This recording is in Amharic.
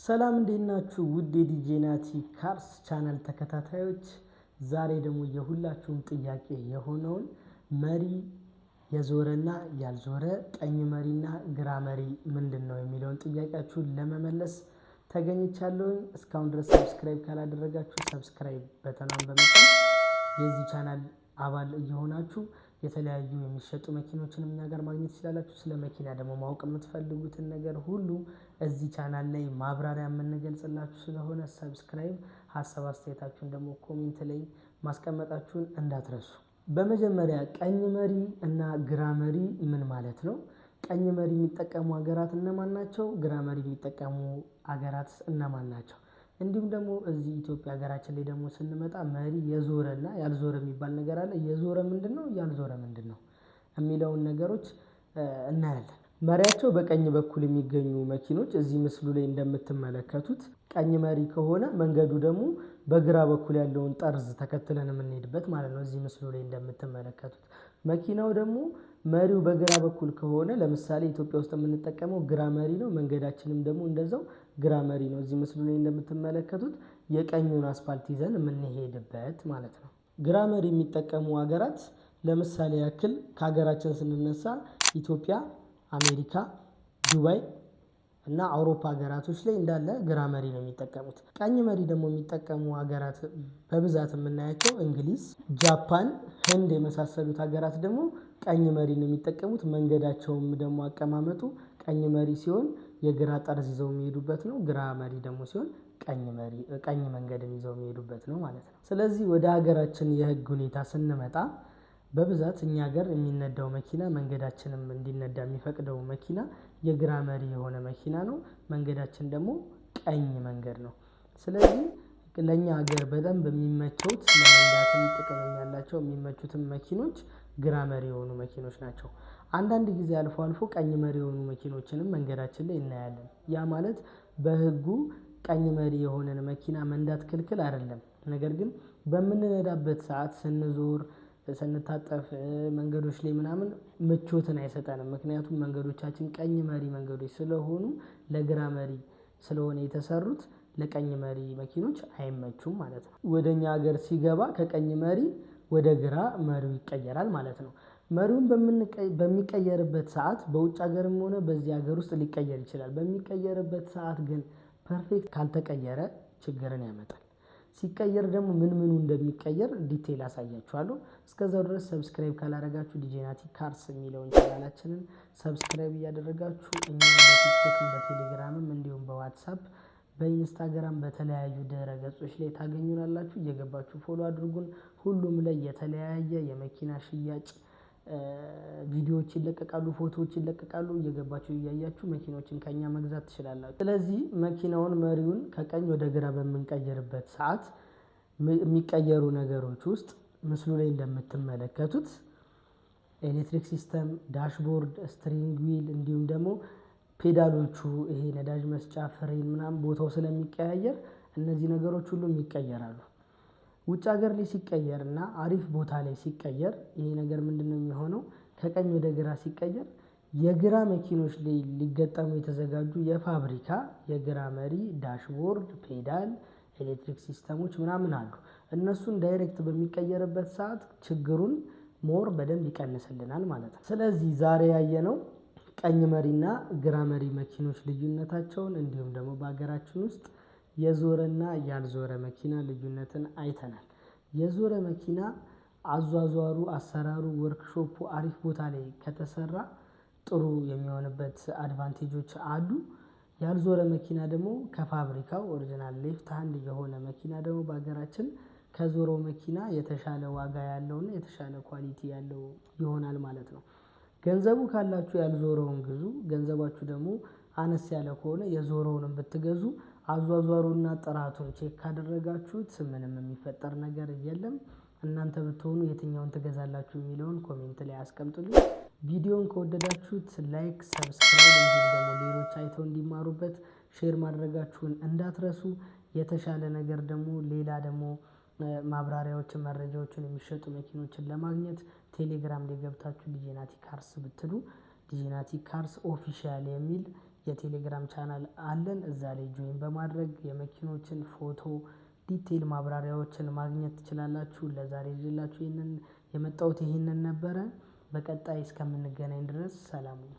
ሰላም፣ እንዴት ናችሁ? ውድ የዲጄ ናቲ ካርስ ቻናል ተከታታዮች፣ ዛሬ ደግሞ የሁላችሁም ጥያቄ የሆነውን መሪ የዞረና ያልዞረ፣ ቀኝ መሪና ግራ መሪ ምንድን ነው የሚለውን ጥያቄያችሁን ለመመለስ ተገኝቻለሁኝ። እስካሁን ድረስ subscribe ካላደረጋችሁ subscribe button ኗን በመጫን የዚህ ቻናል አባል እየሆናችሁ የተለያዩ የሚሸጡ መኪኖችን እኛ ጋር ማግኘት ትችላላችሁ። ስለ መኪና ደግሞ ማወቅ የምትፈልጉትን ነገር ሁሉ እዚህ ቻናል ላይ ማብራሪያ የምንገልጽላችሁ ስለሆነ subscribe፣ ሀሳብ አስተያየታችሁን ደግሞ comment ላይ ማስቀመጣችሁን እንዳትረሱ። በመጀመሪያ ቀኝ መሪ እና ግራ መሪ ምን ማለት ነው? ቀኝ መሪ የሚጠቀሙ ሀገራት እነማን ናቸው? ግራ መሪ የሚጠቀሙ ሀገራት እነማን ናቸው? እንዲሁም ደግሞ እዚህ ኢትዮጵያ ሀገራችን ላይ ደግሞ ስንመጣ መሪ የዞረ እና ያልዞረ የሚባል ነገር አለ። የዞረ ምንድን ነው? ያልዞረ ምንድን ነው? የሚለውን ነገሮች እናያለን። መሪያቸው በቀኝ በኩል የሚገኙ መኪኖች እዚህ ምስሉ ላይ እንደምትመለከቱት ቀኝ መሪ ከሆነ መንገዱ ደግሞ በግራ በኩል ያለውን ጠርዝ ተከትለን የምንሄድበት ማለት ነው። እዚህ ምስሉ ላይ እንደምትመለከቱት መኪናው ደግሞ መሪው በግራ በኩል ከሆነ፣ ለምሳሌ ኢትዮጵያ ውስጥ የምንጠቀመው ግራ መሪ ነው። መንገዳችንም ደግሞ እንደዛው ግራ መሪ ነው። እዚህ ምስሉ ላይ እንደምትመለከቱት የቀኙን አስፋልት ይዘን የምንሄድበት ማለት ነው። ግራ መሪ የሚጠቀሙ ሀገራት ለምሳሌ ያክል ከሀገራችን ስንነሳ ኢትዮጵያ፣ አሜሪካ፣ ዱባይ እና አውሮፓ ሀገራቶች ላይ እንዳለ ግራ መሪ ነው የሚጠቀሙት። ቀኝ መሪ ደግሞ የሚጠቀሙ ሀገራት በብዛት የምናያቸው እንግሊዝ፣ ጃፓን፣ ህንድ የመሳሰሉት ሀገራት ደግሞ ቀኝ መሪ ነው የሚጠቀሙት። መንገዳቸውም ደግሞ አቀማመጡ ቀኝ መሪ ሲሆን የግራ ጠርዝ ይዘው የሚሄዱበት ነው። ግራ መሪ ደግሞ ሲሆን ቀኝ መሪ ቀኝ መንገድን ይዘው የሚሄዱበት ነው ማለት ነው። ስለዚህ ወደ ሀገራችን የህግ ሁኔታ ስንመጣ በብዛት እኛ ሀገር የሚነዳው መኪና፣ መንገዳችንም እንዲነዳ የሚፈቅደው መኪና የግራ መሪ የሆነ መኪና ነው። መንገዳችን ደግሞ ቀኝ መንገድ ነው። ስለዚህ ለእኛ ሀገር በደንብ የሚመቹት፣ ለመንዳትም ጥቅም ያላቸው የሚመቹትም መኪኖች ግራ መሪ የሆኑ መኪኖች ናቸው። አንዳንድ ጊዜ አልፎ አልፎ ቀኝ መሪ የሆኑ መኪኖችንም መንገዳችን ላይ እናያለን። ያ ማለት በህጉ ቀኝ መሪ የሆነን መኪና መንዳት ክልክል አይደለም። ነገር ግን በምንነዳበት ሰዓት ስንዞር፣ ስንታጠፍ መንገዶች ላይ ምናምን ምቾትን አይሰጠንም። ምክንያቱም መንገዶቻችን ቀኝ መሪ መንገዶች ስለሆኑ፣ ለግራ መሪ ስለሆነ የተሰሩት ለቀኝ መሪ መኪኖች አይመቹም ማለት ነው። ወደ እኛ ሀገር ሲገባ ከቀኝ መሪ ወደ ግራ መሪው ይቀየራል ማለት ነው። መሪውን በሚቀየርበት ሰዓት በውጭ ሀገርም ሆነ በዚህ ሀገር ውስጥ ሊቀየር ይችላል። በሚቀየርበት ሰዓት ግን perfect ካልተቀየረ ችግርን ያመጣል። ሲቀየር ደግሞ ምን ምኑ እንደሚቀየር detail አሳያችኋለሁ። እስከዛው ድረስ subscribe ካላረጋችሁ ዲጄ ናቲ ካርስ የሚለውን ቻናላችንን subscribe እያደረጋችሁ እኛም በቲክቶክም በቴሌግራምም እንዲሁም በዋትሳፕ፣ በኢንስታግራም በተለያዩ ድረ ገጾች ላይ ታገኙናላችሁ። እየገባችሁ follow አድርጉን። ሁሉም ላይ የተለያየ የመኪና ሽያጭ ቪዲዮዎች ይለቀቃሉ፣ ፎቶዎች ይለቀቃሉ። እየገባችሁ እያያችሁ መኪናዎችን ከኛ መግዛት ትችላላችሁ። ስለዚህ መኪናውን መሪውን ከቀኝ ወደ ግራ በምንቀይርበት ሰዓት የሚቀየሩ ነገሮች ውስጥ ምስሉ ላይ እንደምትመለከቱት electric system፣ dashboard፣ steering wheel እንዲሁም ደግሞ ፔዳሎቹ፣ ይሄ ነዳጅ መስጫ፣ ፍሬን ምናምን ቦታው ስለሚቀያየር እነዚህ ነገሮች ሁሉም ይቀየራሉ። ውጭ ሀገር ላይ ሲቀየር እና አሪፍ ቦታ ላይ ሲቀየር ይሄ ነገር ምንድን ነው የሚሆነው? ከቀኝ ወደ ግራ ሲቀየር የግራ መኪኖች ላይ ሊገጠሙ የተዘጋጁ የፋብሪካ የግራ መሪ dashboard፣ pedal፣ electric system ኦች ምናምን አሉ። እነሱን direct በሚቀየርበት ሰዓት ችግሩን more በደንብ ይቀንስልናል ማለት ነው። ስለዚህ ዛሬ ያየነው ቀኝ መሪና ግራ መሪ መኪኖች ልዩነታቸውን እንዲሁም ደግሞ በሀገራችን ውስጥ የዞረና ያልዞረ መኪና ልዩነትን አይተናል። የዞረ መኪና አዟዟሩ፣ አሰራሩ፣ ወርክሾፑ አሪፍ ቦታ ላይ ከተሰራ ጥሩ የሚሆንበት advantage ኦች አሉ። ያልዞረ መኪና ደግሞ ከፋብሪካው original left hand የሆነ መኪና ደግሞ በሀገራችን ከዞረው መኪና የተሻለ ዋጋ ያለውና የተሻለ quality ያለው ይሆናል ማለት ነው። ገንዘቡ ካላችሁ ያልዞረውን ግዙ። ገንዘባችሁ ደግሞ አነስ ያለ ከሆነ የዞረውንም ብትገዙ አዟዟሩና ጥራቱን check ካደረጋችሁት ምንም የሚፈጠር ነገር የለም። እናንተ ብትሆኑ የትኛውን ትገዛላችሁ የሚለውን comment ላይ አስቀምጡልኝ። ቪዲዮን ከወደዳችሁት like፣ subscribe እንዲሁም ደግሞ ሌሎች አይተው እንዲማሩበት share ማድረጋችሁን እንዳትረሱ። የተሻለ ነገር ደግሞ ሌላ ደግሞ ማብራሪያዎችን፣ መረጃዎችን፣ የሚሸጡ መኪኖችን ለማግኘት ቴሌግራም ላይ ገብታችሁ ዲጄ ናቲ ካርስ ብትሉ ዲጄ ናቲ ካርስ official የሚል የቴሌግራም ቻናል አለን። እዛ ላይ join በማድረግ የመኪኖችን ፎቶ፣ detail ማብራሪያዎችን ማግኘት ትችላላችሁ። ለዛሬ ይዤላችሁ ይህንን የመጣሁት ይህንን ነበረ። በቀጣይ እስከምንገናኝ ድረስ ሰላም ነው።